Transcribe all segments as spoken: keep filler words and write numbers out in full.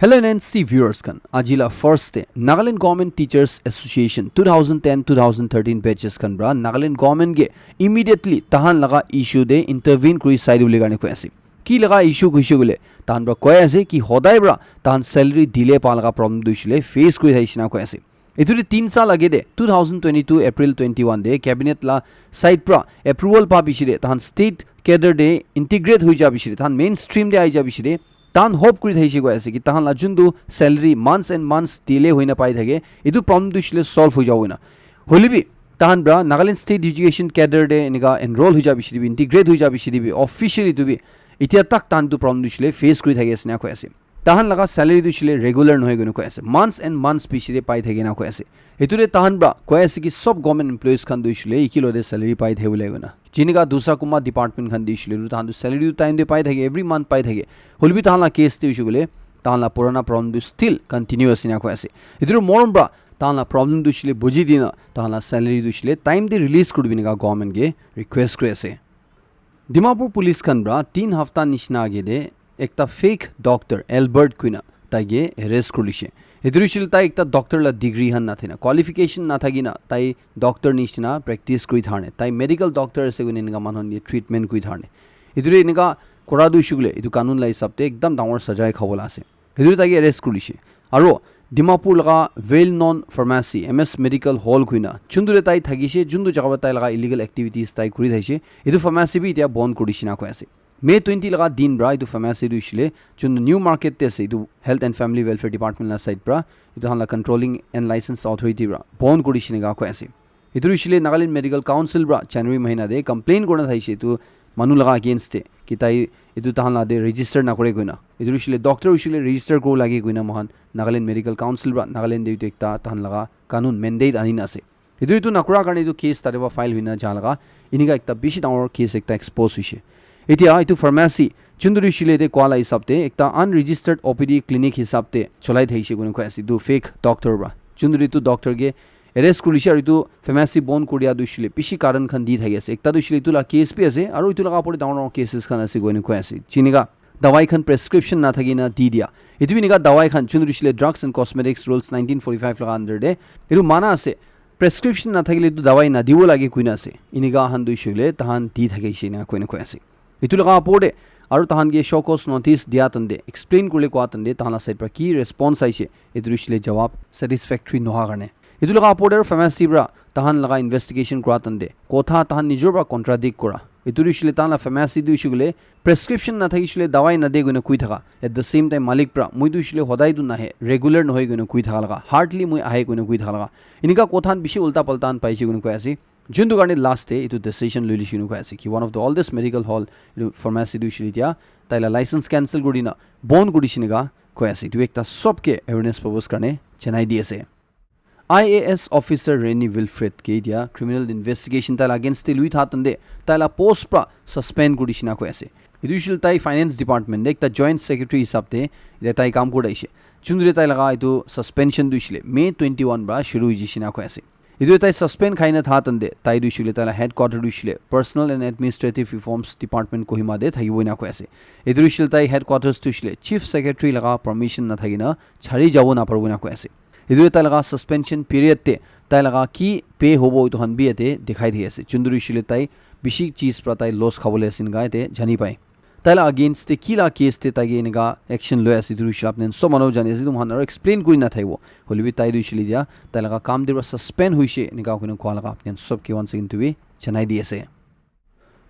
Hello N N C viewers khan, aji la first day Nagaland Government Teachers Association two thousand ten two thousand thirteen batches khan pra Nagaland government ke immediately tahan laga issue de intervene kuri sai dibole karne koi ase. Ki laga issue koise koile, tahan pra koi ase ki hodai pra tahan salary delay pa laga problem tu hoishe le face kuri thakishe na koi ase. Etu de tin saal age de two thousand twenty-two April twenty-one de cabinet la side pra approval pa bishi de tahan state cadre de integrate hoi ja bishi de, tahan mainstream de ai ja bishi de, tahan hope kuri thakishe koi ase ki tahan la juntu salary months and months delay hoina pai thake, etu problem tu hoishe le solve hoi jabo na. Hoile bi tahan pra Nagaland State Education cadre de enika enroll hoi ja bishi de bi, integrate hoi ja bishi de bi, officially tu bi, itia tak tahan tu problem tu hoishe le face kuri thaki ase na koi ase. Tahan laga salary tu hoishe le regular nohoi koina koi ase, months and months bishi de pai thake na koi ase. Etu de tahan pra koi ase ki sob government employees khan tu hoishe le eki lo de salary pai thake bole koina. Jinika dusra kunba department khan de hoishe le tu tahan tu salary tu time de pai thake, every month pai thake. Hoile bi tahan la case de hoishe koile tahan la purana problem tu still continue ase na koi ase. Etu de morom pra tahan la problem tu hoishe le buji dina tahan la salary tu hoishe le time de release kuri dibi enika government ke request kuri ase. Dimapur police khan pra tin hafta nishina age de ekta fake doctor Albert kuina tai ke arrest kuri lishe. Etu hoishe le tai ekta doctor la degree han na thakina, qualification na thakina tai doctor nishina practice kuri tharne, tai medical doctor ase koina enika manu khan ke treatment kuri tharne. Etu de enika kora tu hoishe koile etu kanun la hisab de ekdam dangor sajai khabo la ase. Etu de tai ke arrest kuri lishe. Aro Dimapur laga well known pharmacy M S Medical Hall kuina juntu de tai thakishe, juntu jaga pra tai laga illegal activities tai kuri thakishe, etu pharmacy bi itia bon kuri dishe na koi ase. May twenty laga din pra etu pharmacy tu hoishe le juntu New Market de ase, etu Health and Family Welfare Department la side pra etu khan la Controlling and License Authority pra bon kuri dishe enika koi ase. Etu hoishe le Nagaland Medical Council pra January mahina de complain kurina thakishe etu manu laga against de ki tai etu tahan la de register na kore koina. Etu hoishe le doctor hoishe le register kuri lage koina moikhan Nagaland Medical Council pra Nagaland de etu ekta tahan laga kanun mandate ani na ase. Etu, etu nakura karne etu case tate pra file hoina ja laga enika ekta bishi dangor case ekta expose hoishe. Etia etu pharmacy juntu hoishe le de koa la hisab de ekta unregistered O P D clinic hisab de cholai thakishe koina koi ase etu fake doctor pra. Juntu etu doctor ke arrest kuri lishe aro etu pharmacy bon kuri dia tu hoishe le bishi karan khan di thaki ase. Ekta tu hoishe le etu la case bi ase aro etu laga opor de dangor dangor cases khan ase koina koi ase. Jinika dawai khan prescription na thakina di dia. Etu bi enika dawai khan juntu hoishe le Drugs and Cosmetics Rules nineteen forty-five laga under de etu mana ase. Prescription na thakile etu dawai na dibo lage koina ase. Enika khan tu hoishe le tahan di thakishe na koina koi ase. Etu laga opor de aro tahan ke show cause notice dia tande, explain kurile koa tande tahan la side pra ki response aishe, etu hoishe le jawab satisfactory noha karne. Etu laga opor de aro pharmacy pra tahan laga investigation kura tande kotha tahan nijor pra contradict kura. Etu hoishe le tahan la pharmacy tu hoishe koile prescription na thakishe le dawai na de koina koi thaka. At the same time malik pra moi tu hoishe le hodai tu nahe, regular nohoi koina koi thaka laga, hardly moi ahe koina koi thaka laga. Enika kotha khan bishi ulta palta khan paishe koina koi ase. Juntu karne last de etu decision loi lishe koina koi ase ki one of the oldest medical hall etu pharmacy tu hoishe le etia tai la license cancel kuri dina bon kuri dishe enika koi ase. Etu ekta sob ke awareness purpose karne janai di ase. I A S officer Reni Wilfred ke etia criminal investigation tai la against de lui tha tande tai la post pra suspend kuri dishe na koi ase. Etu hoishe le tai finance department de ekta joint secretary hisab de etia tai kam kuri thakishe. Juntu de tai laga etu suspension tu hoishe le May twenty-one pra shuru hoi jishe na koi ase. Etu tai suspend khai na tha tande tai tu hoishe le tai la headquarter tu hoishe le Personal and Administrative Reforms Department Kohima de thakibo ena koi ase. Etu hoishe le tai headquarters tu hoishe le Chief Secretary laga permission na thakina chari jabo na paribo ena koi ase. Etu tai laga suspension period te tai laga ki pay hobo etu khan bi yate dikhai di ase. Juntu hoishe le tai bishi cheez pra tai loss khabole ase enika yate jani pai. Tai la against te ki la case te tai ke enika action loi ase etu hoishe le apni khan sob manu jani ase, etu moikhan aro explain kuri na thakibo. Hoile bi tai tu hoishe le etia tai laga kam te pra suspend hoishe enika koina koa laga apni khan sob ke once again tu bi janai di ase.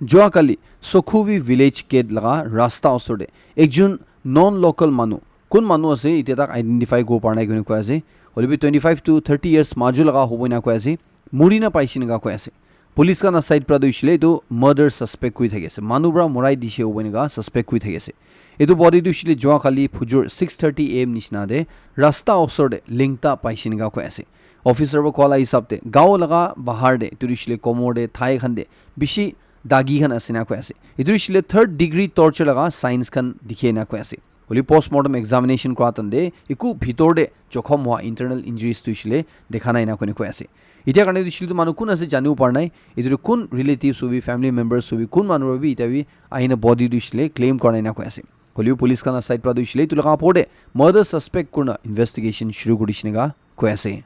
Jua kali Sokhuvi village gate laga rasta osor te ekjon non local manu, kun manu ase etia tak identify kuri bo para nai koina koi ase, hoile bi twenty five to thirty years majo laga hobo ena koi ase, muri na paishe enika koi ase. Police khan la side pra tu hoishe le etu murder suspect kuri thaki ase, manu pra morai dishe hobo enika suspect kuri thaki ase. Etu body tu hoishe le jua kali phujur six thirty A M nishina te rasta osor te lengta paishe enika koi ase. Officer pra koa la hisab te gao laga bahar te etu hoishe le komor te thai khan te bishi dagi khan ase ena koi ase. Etu hoishe le third degree torture laga signs khan dikhi ena koi ase. Hoile postmortem examination kura tande eku bhitor te jokhom hwa internal injuries tu hoishe le dekha nai ena koina koi ase. Etia karne tu hoishe le etu manu kun ase janibo para nai. Etu tu kun relatives hobi, family members hobi, kun manu para bi etia bi ahina body tu hoishe le claim kura nai ena koi ase. Hoilebi police khan la side pra tu hoishile etu laga opor te murder suspect kurina investigation shuru kuri dishina ka koi ase.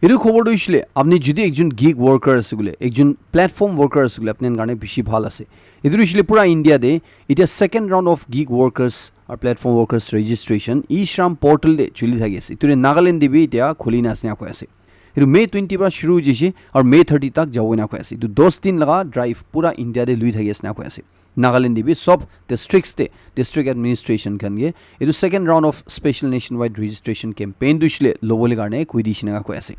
Etu khobor tu hoishile apni jodi ekjon gig worker ase koile, ekjon platform worker ase koile, apni khan karne bishi bhal ase. Etu tu hoishile pura India te etia second round of gig workers or platform workers registration e-shram portal te choli thaki ase. Etu te Nagaland te bi etia khuli na ase na koi ase. Etu May twenty pra shuru hoi jaise aru May thirty tak jabo na koi ase. Etu dos din laga drive pura India te lui thaki ase na koi ase. Nagaland te bi sob districts te district administration khan ke etu second round of special nationwide registration campaign tu hoishile lobole karne koi dishina koi ase.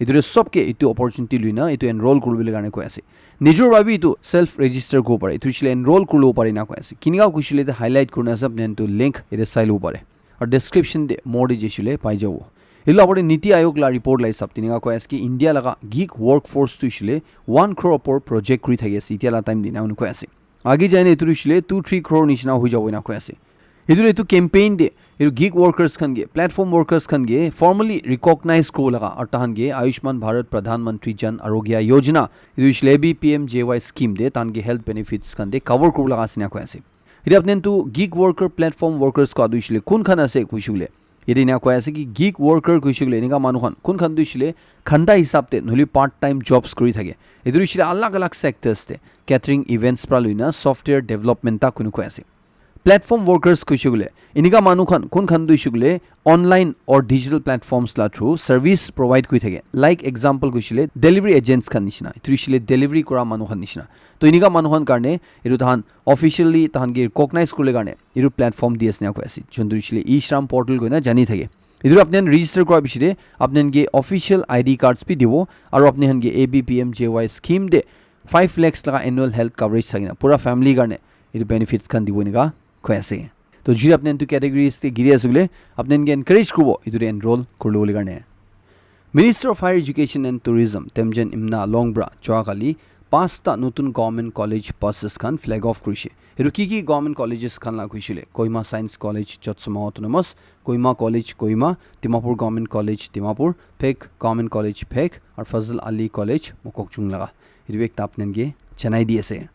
Etu te sob ke etu opportunity luina etu enroll kuribole karne koi ase. Nijor bhabi etu self register kuribo pare, etu hoishile enroll kuribo pare na koi ase. Kinika hoishile te highlight kurina ase, apni khan etu link ete sai lobo pare. Aru description te more details hoishile pai jabo. Etu la opor te Niti Aayog la report la hisab te enika koi ase ki India laga gig workforce tu hoishile one crore opor project kuri thaki ase etia la time te, enika koi ase. Age jai na etu tu hoishile two three crore nishina hoi jabo enika koi ase. Etu etu campaign te etu gig workers khan ke, platform workers khan ke formally recognize kuribo laga aru tahan ke Ayushman Bharat Pradhan Mantri Jan Arogya Yojana, etu hoishile bi P M J Y scheme te tahan ke health benefits khan te cover kuribo laga ase enika koi ase. Etia apni khan tu gig worker, platform workers koa tu hoishile kun khan ase koishe koile, yate enika koi ase ki gig worker koishe koile enika manu khan kun khan tu hoishile ghanta hisab te nohole part time jobs kuri thake. Etu hoishile alag alag sectors te, catering, events pra loina software development tak koi koi ase. Platform workers koishe koile enika manu khan kun khan tu hoishe koile online or digital platforms la through service provide kuri thake. Like example koishe koile delivery agents khan nishina, etu hoishe koile delivery kura manu khan nishina. To enika manu khan karne etu tahan officially tahan ke recognize kuribole karne etu platform di ase enika koi ase, juntu hoishe koile e-shram portal koina jani thake. Etu apni khan register kura piche te apni khan ke official I D cards bi dibo aru apni khan ke A B P M J Y scheme te five lakhs laga annual health coverage thakina pura family karne etu benefits khan dibo enika koi ase. To jodi apni khan etu categories te giri ase koile, apni khan ke encourage kuribo etu te enroll kuri lobole karne. Minister of Higher Education and Tourism Temjen Imna Along pra joa kali pasta notun government college buses khan flag off kurishe. Etu ki ki government colleges khan la koishe koile, Kohima Science College Jotsoma Autonomous, Kohima College Kohima, Dimapur Government College Dimapur, Phek Government College Phek, aru Fazl Ali College Mokokchung laga. Etu bi ekta apni khan ke janai di ase.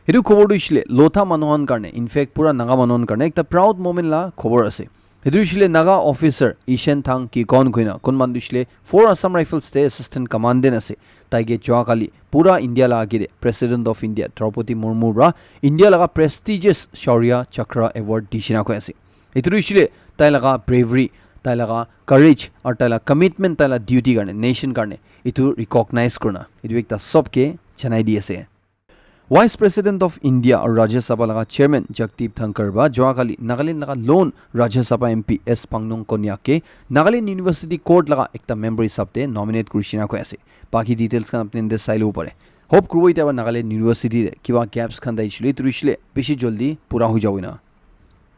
Etu khobor tu hoishe koile lotha manu khan karne, in fact pura Naga manu khan karne ekta proud moment la khobor ase. Etu hoishe koile Naga officer Ishen Thang Kikon koina kun manu tu hoishe koile four Assam Rifles te assistant commandant ase. Tai ke joa kali pura India la age te President of India Draupadi Murmu pra India laga prestigious Shaurya Chakra Award dishina koi ase. Etu tu hoishe koile tai laga bravery, tai laga courage aru tai laga commitment, tai laga duty karne, nation karne etu recognize kurina etu ekta sob ke janai di ase. Vice President of India aru Rajya Sabha laga Chairman Jagdeep Dhankhar ba joa kali Nagaland laga lone Rajya Sabha M P S Pangnong Konyak ke Nagaland University Court laga ekta member hisab te nominate kurishina koi ase. Baki details khan apni khan te sai lobo pare. Hope kuribo etia ba Nagaland University te kiba gaps khan thakishe koile etu hoishe koile bishi jaldi pura hoi jabo ena.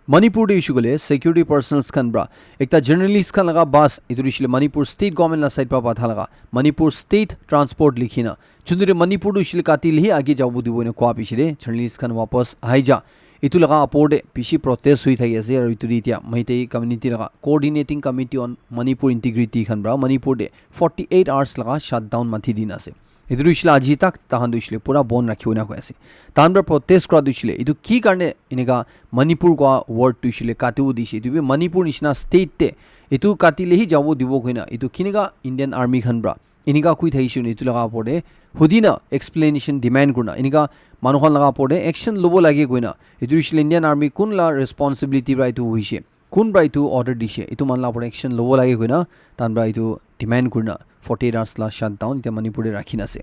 Manipur te hoishe koile security personnels khan pra ekta journalist khan laga bus, etu hoishe koile Manipur state government la side pra patha laga Manipur State Transport likhina, juntu te Manipur tu hoishe koile kati le hi age jabo dibo ena koa piche te journalist khan wapas ahai ja. Etu laga opor te bishi protest hoi thaki ase aru etu te etia Meitei community laga Coordinating Committee on Manipur Integrity khan pra Manipur te forty eight hours laga shutdown mathi dina ase. Etu tu hoishe koile aji tak tahan tu hoishe koile pura bon rakhibo ena koi ase. Tahan pra protest kura tu hoishe koile etu ki karne enika Manipur koa word tu hoishe koile katibo dishe, etu bi Manipur nishina state te etu kati le hi jabo dibo koina etu kinika Indian Army khan pra enika koi thakishe koina etu laga opor te hudi na explanation demand kurina enika manu khan laga opor te action lobo lage koina etu hoishe koile Indian Army kun la responsibility pra etu hoishe, kun pra etu order dishe, etu manu la opor te action lobo lage koina tahan pra etu demand kurina forty eight hours la shutdown etia Manipur te rakhi na ase.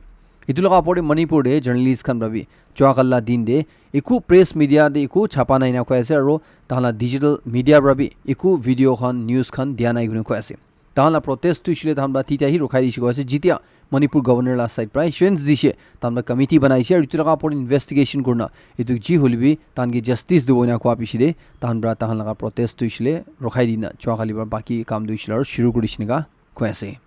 Etu laga opor te Manipur te journalist khan pra bi joa kali la din te eku press media te eku chapa nai ena koi ase aru tahan la digital media pra bi eku video khan, news khan dia nai koina koi ase. Tahan la protest tu hoishe koile tahan pra tetia hi rukhai dishe koi ase, jetia Manipur governor la side pra assurance dishe, tahan pra committee banaishe aru etu laga opor te investigation kurina etu ji hoile bi tahan ke justice dibo ena koa piche te tahan pra tahan laga protest tu hoishe koile rukhai dina joa kali pra baki kam tu hoishe koile aru shuru kuri dishe enika koi ase.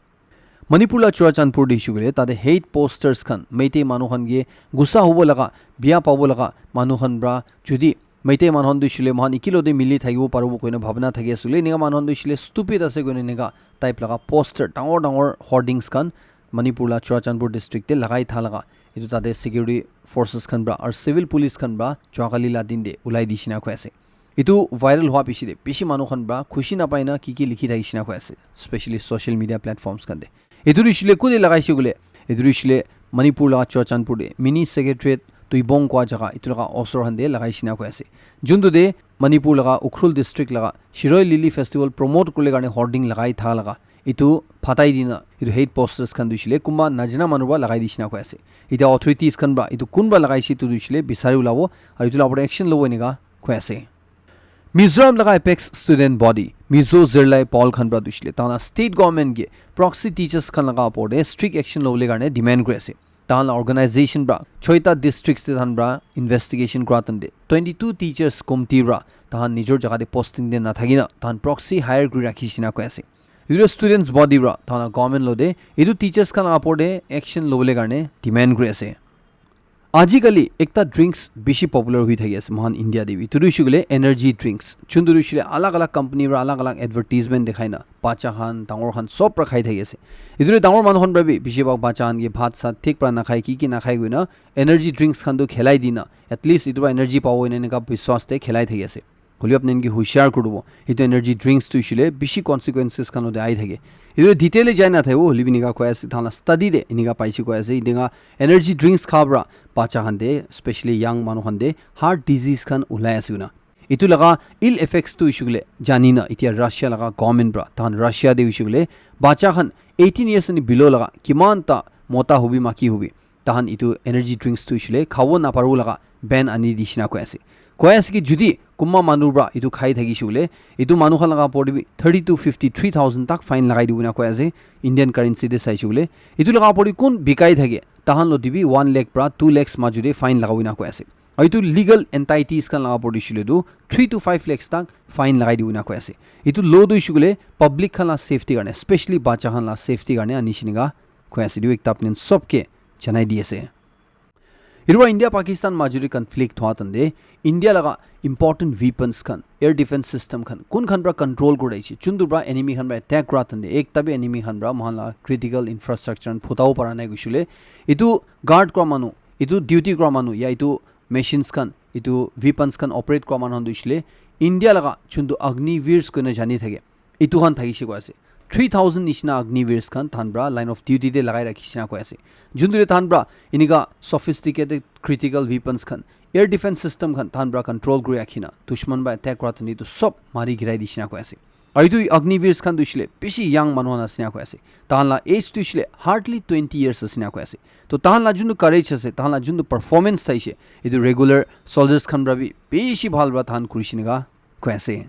Manipur la Churachandpur te hoishe koile tate hate posters khan Meitei manu khan ke gussa hobo laga, bia pabo laga manu khan pra jodi Meitei manu khan tu hoishe koile moikhan ekelogte mili thakibo paribo koina bhabna thaki ase koile enika manu khan tu hoishe koile stupid ase koina enika type laga poster dangor dangor hoardings khan Manipur la Churachandpur district te lagai tha laga etu tate security forces khan pra aru civil police khan pra joa kali la din te ulai dishe ena koi ase. Etu viral hua piche te bishi manu khan pra khushi napai na ki ki likhi thakishe na koi ase, specially social media platforms khan te. Etu tu hoishe le kune lagaishe koile, etu tu hoishe le Manipur laga Churachandpur te mini secretariat Tuibong kua jaga etu laga osor khan te lagaishe na koi ase. Juntu te Manipur laga Ukhrul district laga Shiroi Lily Festival promote kurle karne hoarding lagai tha laga etu phatai dina etu hate posters khan tu hoishe le kunba najana manu pra lagai dishe na koi ase. Etia authorities khan pra etu kunba lagaishe etu tu hoishe le bisari ulabo aru etu la opor te action lobo enika koi ase. Mizoram laga apex student body, Mizo Zirlai Pawl khan pra tu hoishe le tahan la state government ke proxy teachers khan laga opor te strict action lobole karne demand kuri ase. Tahan la organization pra choita districts te tahan pra investigation kura tante twenty two teachers committee pra tahan nijor jaga te posting te nathaki na tahan proxy hire kuri rakhishe na koi ase. Etu students body pra tahan la government lo te etu teachers khan laga opor te action lobole karne demand kuri ase. Ajikali ekta drinks bishi popular hui thaki ase mohan India te bi. Etu tu hoishe koile energy drinks. Juntu tu hoishe koile alag alag company pra alag alag advertisement dekhai na bacha khan, dangor khan sob pra khai thaki ase. Etu tu dangor manu khan pra bi bishi bhag bacha khan ke bhat sat thik pra nakhai, ki ki nakhai koina energy drinks khan tu khelai dina at least etu pra energy pabo ena enika biswas te khelai thaki ase. Hoilebi apni khan ke hushar kuri dibo. Etu energy drinks tu hoishe koile bishi consequences khan lote ahi thake. Etu detail te jai na thakibo, hoilebi enika koi ase, tahan la study te enika paishe koi ase, enika energy drinks kha pra bacha khan te, specially young manu khan te heart disease khan ulai ase koina. Etu laga ill effects tu hoishe koile jani na, etia Russia laga government pra, tahan Russia te hoishe koile bacha khan eighteen years and below laga kiman ta mota hobi, maki hobi, tahan etu energy drinks tu hoishe koile khabo naparibo laga ban ani dishe na koi ase. Koi ase ki jodi kunba manu pra etu khai thakishe koile, etu manu khan laga opor te bi thirty to fifty three thousand tak fine lagai dibo na koi ase, Indian currency te saishe koile. Etu laga opor te kun bikai thake, tahan lo te bi one lakh pra two lakhs majo te fine lagabo na koi ase. Aru etu legal entities khan laga opor te hoishe koile tu three to five lakhs tak fine lagai dibo na koi ase. Etu law tu hoishe koile public khan la safety karne, specially bacha khan la safety karne anishe enika koi ase. Etu ekta apni khan sob ke janai di ase. Etu pra India Pakistan majo te conflict hua tante India laga important weapons khan, air defense system khan kun khan pra control kuri thakishe, juntu pra enemy khan pra attack kura tante ekta bi enemy khan pra mohan la critical infrastructure khan phutabo para nai koishe koile, etu guard kura manu, etu duty kura manu ya etu machines khan, etu weapons khan operate kura manu khan tu hoishe koile India laga juntu Agniveers koina jani thake, etu khan thakishe koi ase. Three thousand nishina Agniveers khan tahan pra line of duty te lagai rakhishe na koi ase. Juntu te tahan pra enika sophisticated critical weapons khan, air defense system khan tahan pra control kuri rakhina dushman pra attack kura tani tu sob mari girai dishe na koi ase. Aru etu Agniveers khan tu hoishe koile bishi young manu khan ase na koi ase. Tahan la age tu hoishe koile hardly twenty years ase na koi ase. To tahan la juntu courage ase, tahan la juntu performance saishe, etu regular soldiers khan pra bi bishi bhal pra tahan kurishe enika koi ase.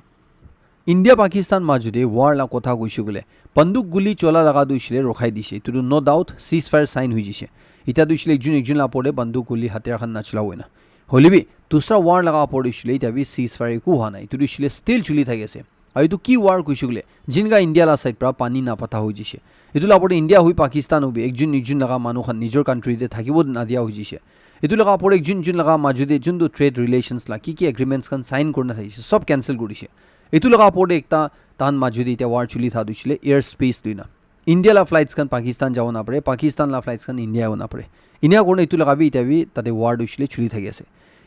India Pakistan majo te war la kotha koishe koile, banduk guli chola laga tu hoishe koile rokhai dishe. Etu tu no doubt ceasefire sign hoi jishe. Etia tu hoishe koile ekjun ekjun la opor te banduk guli hatiyar khan nachulabo ena. Hoilebi dusra war laga opor te hoishe koile etia bi ceasefire eku hua nai. Etu tu hoishe koile still chuli thaki ase. Aru etu ki war koishe koile, jinka India la side pra pani napata hoi jishe. Etu la opor te India hoi Pakistan hoi bi ekjun ekjun laga manu khan nijor country te thakibo nadia hoi jishe. Etu laga opor te ekjun ekjun laga majo te juntu trade relations la ki ki agreements khan sign kurina thakishe, sob cancel kuri dishe. Etu laga opor te ekta tahan majo te etia war chuli tha tu hoishe koile air space tu ena. India la flights khan Pakistan jabo napare, Pakistan la flights khan India jabo napare. Inia kurina etu laga bi etia bi tate war tu hoishe koile chuli thaki ase.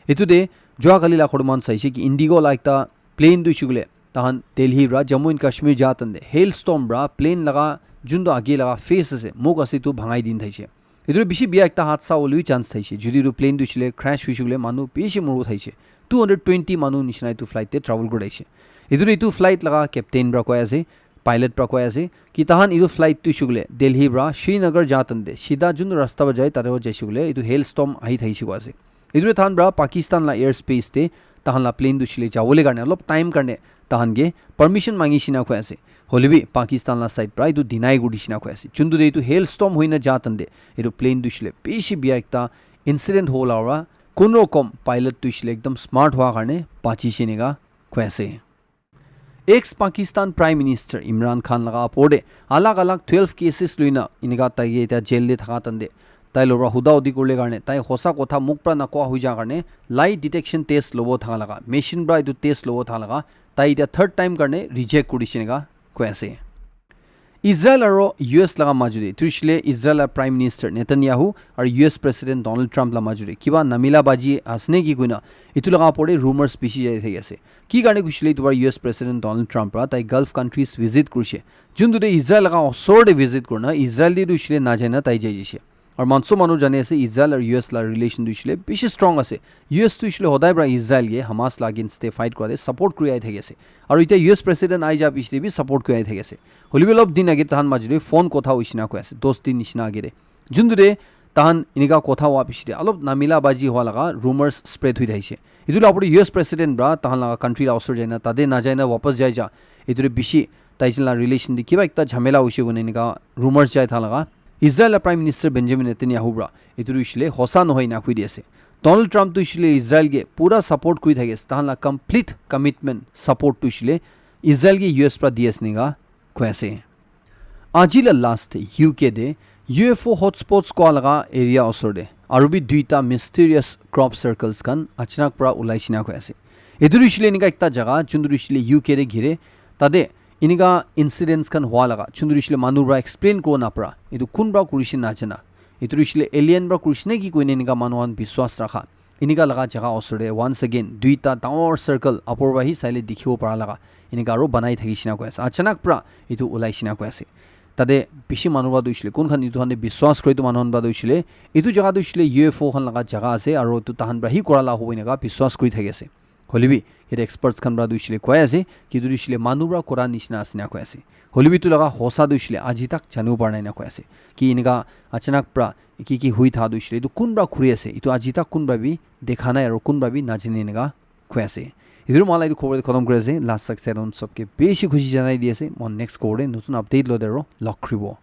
Etu te jua kali la khorman saishe ki Indigo la ekta plane tu hoishe koile tahan Delhi pra Jammu and Kashmir ja tande hailstorm pra plane laga juntu age laga face ase, mukh ase, etu bhangai din thaishe. Etu bishi bia ekta hadsa hole bi chance thaishe. Jodi etu plane tu hoishe koile crash hoishe koile manu bishi moribo thaishe. Two hundred twenty manu nishina etu flight te travel kuri thaishe. Etu etu flight laga captain pra koi ase, pilot pra koi ase ki tahan etu flight tu hoishe koile Delhi pra Srinagar ja tande sida juntu rasta pra jai tate pra jaishe koile etu hailstorm ahi thaishe koi ase. Etu tahan pra Pakistan la air space te tahan la plane tu hoishe koile jabole karne olop time karne tahan ke permission mangishe na koi ase. Hoilebi Pakistan la side pra etu deny kuri dishe na koi ase. Juntu te etu hailstorm hoina ja tande etu plane tu hoishe koile bishi bia ekta incident hobo la para kunrokom pilot tu hoishe koile ekdam smart hua karne bachishe enika koi ase. Ex Pakistan Prime Minister Imran Khan laga opor te alag alag twelve cases loina enika tai ke etia jail te thaka tande tai lobra huda hudi kurle karne tai hosa kotha mukh pra nakoa hoi ja karne lie detection test lobo thaka laga machine pra etu test lobo thaka laga tai etia third time karne reject kuri dishe enika koi ase. Israel aro U S laga majute, etu hoishile Israel la Prime Minister Netanyahu aro U S President Donald Trump la majute kiba namila baji ase naki koina etu laga opor te rumors bishi jai thaki ase. Ki karne kushile etu bar U S President Donald Trump pra tai Gulf countries visit kurishe. Juntu te Israel laga osor te visit kurna Israel te tu hoishile najai na tai jai jishe. Aru manso manu jani ase Israel aru U S la relation tu hoishile bishi strong ase. U S tu hoishile hodai pra Israel ke Hamas la against te fight kura te support kuri ai thaki ase. Aru etiya U S President ai ja piche te bi support kuri ai thaki ase. Hoilebi olop din age tahan majute phone kotha hoishe na koi ase, dos din nishina age te. Juntu te tahan enika kotha howa piche te olop namila baji howa laga rumors spread hoi thakishe. Etu la opor te U S President pra tahan laga country la osor jai na tate najai na wapas jai ja. Etu te bishi taijin la relation te kiba ekta jhamela hoishe koina enika rumors jai tha laga Israel la Prime Minister Benjamin Netanyahu pra etu tu hoishile hosa nohoi na koi di ase. Donald Trump tu hoishile Israel ke pura support kuri thaki ase. Tahan la complete commitment support tu hoishile Israel ke U S pra di ase enika koi ase. Aji la last U K te U F O hotspots koa laga area osor te aru bi duita mysterious crop circles khan achanak pra ulai shina koi ase. Etu tu hoishile enika ekta jaga juntu tu hoishile U K te gire, tate enika incidents khan howa laga juntu tu hoishile manu pra explain kuri napara, etu kun pra kurishe najana, etu tu hoishile alien pra kurishe naki koina enika manu khan biswas rakha. Enika laga jaga osor te once again duita dangor circle upor pra hi saile dikhibo para laga enika aru banai thaki shina koi ase. Achanak pra etu ulai shina koi ase. Tate bishi manu pra tu hoishile kun khan etu khan te biswas kore etu manu khan pra tu hoishile etu jaga tu hoishile U F O khan laga jaga ase aru etu tahan pra hi kura la hobo enika biswas kuri thaki ase. Hoilebi yate experts khan pra tu hoishile koi ase ki etu tu hoishile manu pra kura nishina ase na koi ase. Hoilebi etu laga hosa tu hoishile aji tak janibo para nai na koi ase ki enika achanak pra ki ki hui tha tu hoishile etu kun pra kuri ase, etu aji tak kun pra bi dekha nai aru kun pra bi najane enika koi ase. Etu moi la etu khobor te khatam kuri ase. Last tak sai don sobke bishi khushi janai di ase. Moi next khobor te notun update lo de aro log kuribo.